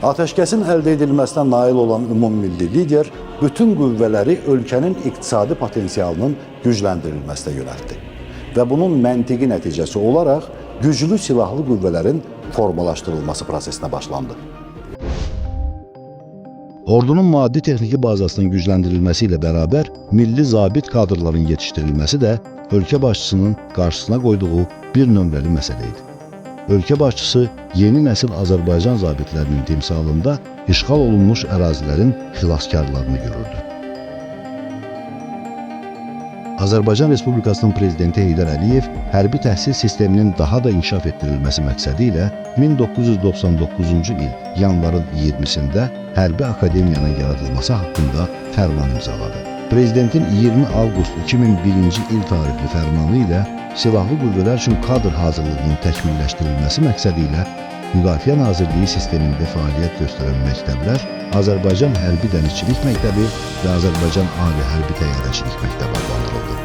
Atəşkəsin əldə edilməsinə nail olan ümummilli lider bütün qüvvələri ölkənin iqtisadi potensialının gücləndirilməsinə yönəltdi və bunun məntiqi nəticəsi olaraq güclü silahlı qüvvələrin formalaşdırılması prosesinə başlandı. Ordunun maddi texniki bazasının gücləndirilməsi ilə bərabər milli zabit kadrların yetişdirilməsi də ölkə başçısının qarşısına qoyduğu bir nömrəli məsələ idi. Ölkə başçısı yeni nəsil Azərbaycan zabitlərinin timsalında işğal olunmuş ərazilərin xilaskarlarını görürdü. Azərbaycan Respublikasının prezidenti Heydər Əliyev hərbi təhsil sisteminin daha da inkişaf etdirilməsi məqsədi ilə 1999-cu il yanvarın 20-sində Hərbi Akademiyanın yaradılması haqqında fərman imzaladı. Prezidentin 20 avqust 2001-ci il tarixli fərmanı ilə silahlı qüvvələr üçün kadr hazırlığının təkmilləşdirilməsi məqsədi ilə Müdafiə Nazirliyi sistemində fəaliyyət göstərən məktəblər Azərbaycan Hərbi Dənizçilik Məktəbi və Azərbaycan Ali Hərbi Təyyarəçilik Məktəbi adlandırıldı.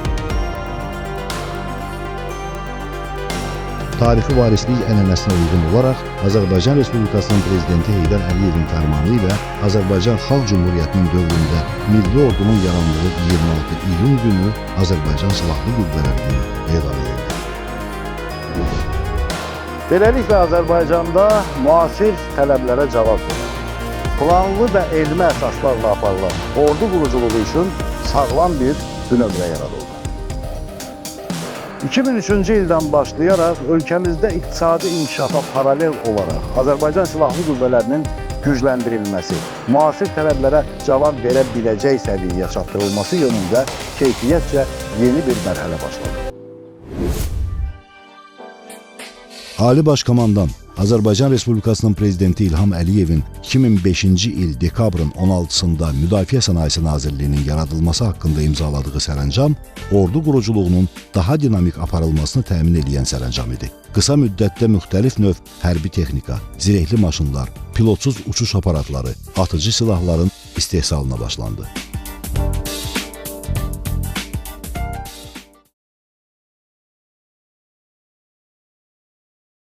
Tarixi varislik ənənəsinə uyğun olaraq Azərbaycan Respublikasının Prezidenti Heydər Əliyevin fərmanı ilə Azərbaycan Xalq Cümhuriyyətinin dövründə Milli Ordunun yarandığı 26 iyun günü Azərbaycan Silahlı Qüvvələri Günü elan edildi. Beləliklə Azərbaycanda müasir tələblərə cavab verən, planlı və elmi əsaslarla aparılan ordu quruculuğu üçün sağlam bir bünövrə yaradıldı. 2003-cü ildən başlayaraq ölkəmizdə iqtisadi inkişafa paralel olaraq Azərbaycan Silahlı Qüvvələrinin gücləndirilməsi, müasir tələblərə cavab verə biləcək səviyyəyə çatdırılması yönündə keyfiyyətcə yeni bir mərhələ başladı. Ali Baş Komandan Azərbaycan Respublikasının Prezidenti İlham Əliyevin 2005-ci il dekabrın 16-sında Müdafiə Sənayesi Nazirliyinin yaradılması haqqında imzaladığı sərəncam ordu quruculuğunun daha dinamik aparılmasını təmin edən sərəncam idi. Qısa müddətdə müxtəlif növ hərbi texnika, zirehli maşınlar, pilotsuz uçuş aparatları, atıcı silahların istehsalına başlandı.